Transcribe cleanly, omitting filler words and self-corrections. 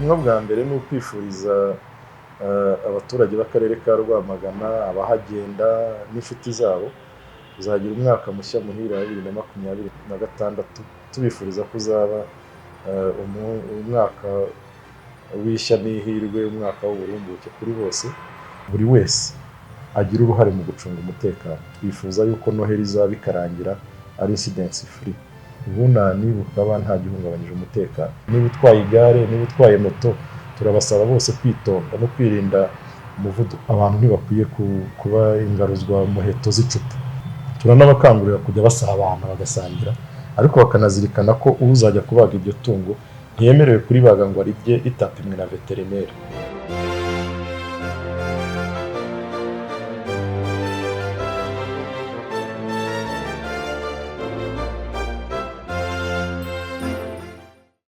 Ubutumwa bwa mbere ni ukwifuriza abaturage b'akarere ka Rwamagana, abahagenda n'inshuti zabo kuzagira umwaka mushya muhire wa 2026, tubifuriza ko uzaba umwaka w'ishya n'ihirwe, umwaka w'uburumbuke kuri bose. Buri wese agira uruhare mu gucunga umutekano. Twifuza yuko Noheli izaba ikarangira ari incidence free, ubunani bukaba nta gihungabanyije umutekano. Niba utwaye igare, niba utwaye moto, turabasaba bose kwitonda no kwirinda umuvuduko. Abantu ntibakwiye kuba ingaruzwa muheto z'icupa. Turanabakangurira kujya basabana, bagasangira, ariko bakanazirikana ko uzajya kubaga iryo tungo ntiyemerewe kuribaga ngo arirye ritapimwe na veterineri.